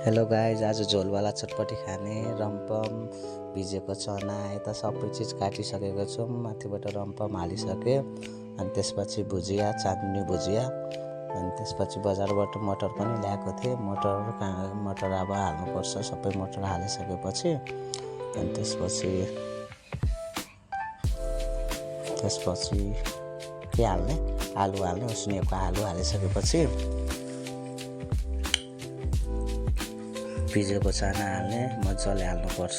Hello guys, आज झोलवाला चटपटी खाने रम्पम भिजेको चना यता सबै चिज काटिसकेको छौँ। माथिबाट रम्पम हालिसक्यो अनि त्यसपछि भुजिया, चाँदनी भुजिया, अनि त्यसपछि बजारबाट मटर पनि ल्याएको थिएँ। मटर अब हाल्नुपर्छ। सबै मटर हालिसकेपछि अनि त्यसपछि के हाल्ने, आलु हाल्ने। उसिनेको आलु हालिसकेपछि भिजेको चाना हाल्ने, मजाले हाल्नुपर्छ।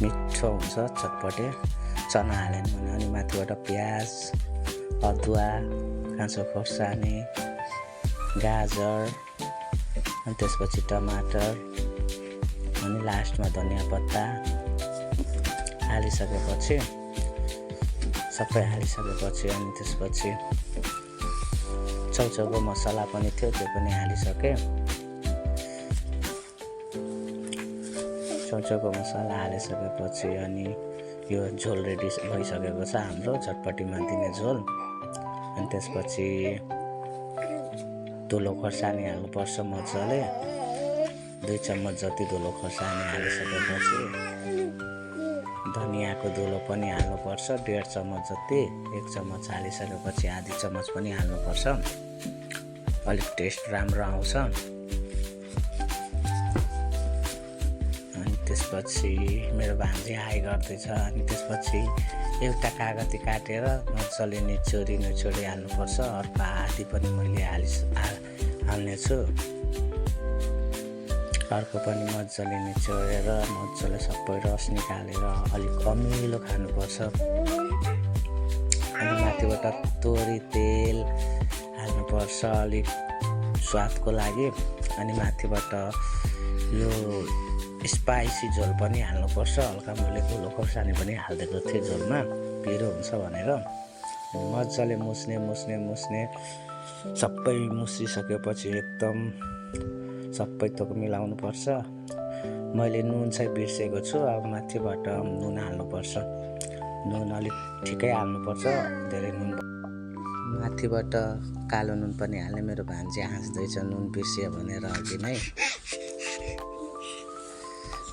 मिठो हुन्छ चटपटे चना हाल्यो भने। अनि माथिबाट प्याज, अदुवा, काँचो खोर्सानी, गाजर, अनि त्यसपछि टमाटर, अनि लास्टमा धनिया पत्ता हालिसकेपछि सबै हालिसकेपछि अनि त्यसपछि चौचौको मसला पनि थियो, त्यो पनि हालिसकेँ। चौचौको मसला हालिसकेपछि अनि यो झोल रेडी भइसकेको छ हाम्रो चटपटीमा दिने झोल। अनि त्यसपछि धुलो खोर्सानी हाल्नुपर्छ मजाले। 2 चम्मच जति धुलो खोर्सानी हालिसकेपछि धनियाँको धुलो पनि हाल्नुपर्छ 1.5 चम्मच जति। 1 चम्मच हालिसकेपछि आधी चम्मच पनि हाल्नुपर्छ, अलिक टेस्ट राम्रो आउँछ। त्यसपछि मेरो भान्जी हाई गर्दैछ। अनि त्यसपछि एउटा कागती काटेर मजाले निचोरी हाल्नुपर्छ। अर्को आधी पनि मैले हाल्नेछु। अर्को पनि मजाले निचोरेर मजाले सबै रस निकालेर अलिक अमिलो खानुपर्छ। अनि माथिबाट तोरी तेल हाल्नुपर्छ अलिक स्वादको लागि। अनि माथिबाट यो स्पाइसी झोल पनि हाल्नुपर्छ। हल्का मैले धुलो खोर्सानी पनि हालिदिएको थिएँ झोलमा, पिरो हुन्छ भनेर। मजाले मुस्ने सबै मुसिसकेपछि एकदम सबै थोक मिलाउनुपर्छ। मैले नुन चाहिँ बिर्सेको छु, अब माथिबाट नुन हाल्नुपर्छ। नुन अलिक ठिकै हाल्नुपर्छ, धेरै नुन। माथिबाट कालो नुन पनि हाल्ने। मेरो भान्जी हाँस्दैछ नुन बिर्सियो भनेर अघि नै।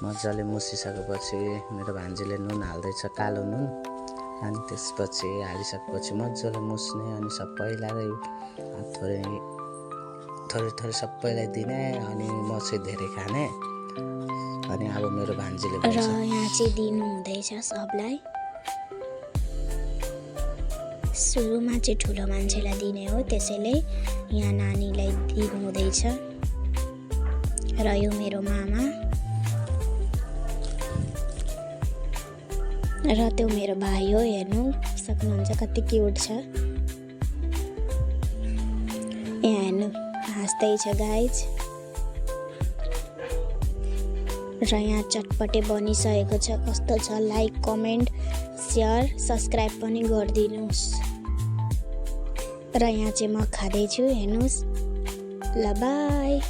मजाले मुसिसकेपछि मेरो भान्जीले नुन हाल्दैछ, कालो नुन। अनि त्यसपछि हालिसकेपछि मजाले मुस्ने अनि सबैलाई थोरै सबैलाई दिने। अनि म चाहिँ धेरै खाने। अनि अब मेरो भान्जीले र यहाँ चाहिँ दिनु हुँदैछ सबलाई। सुरुमा चाहिँ ठुलो मान्छेलाई दिने हो, त्यसैले यहाँ नानीलाई दिनु हुँदैछ। र यो मेरो मामा र त्यो मेरो भाइ हो। हेर्नु सक्नुहुन्छ कति क्युट छ। यहाँ हेर्नु हाँस्दैछ गाइज। र यहाँ चटपटे बनिसकेको छ। कस्तो छ, लाइक, कमेन्ट, सेयर, सब्सक्राइब पनि गरिदिनुहोस्। र यहाँ चाहिँ म खाँदैछु, हेर्नुहोस्। ल बाई।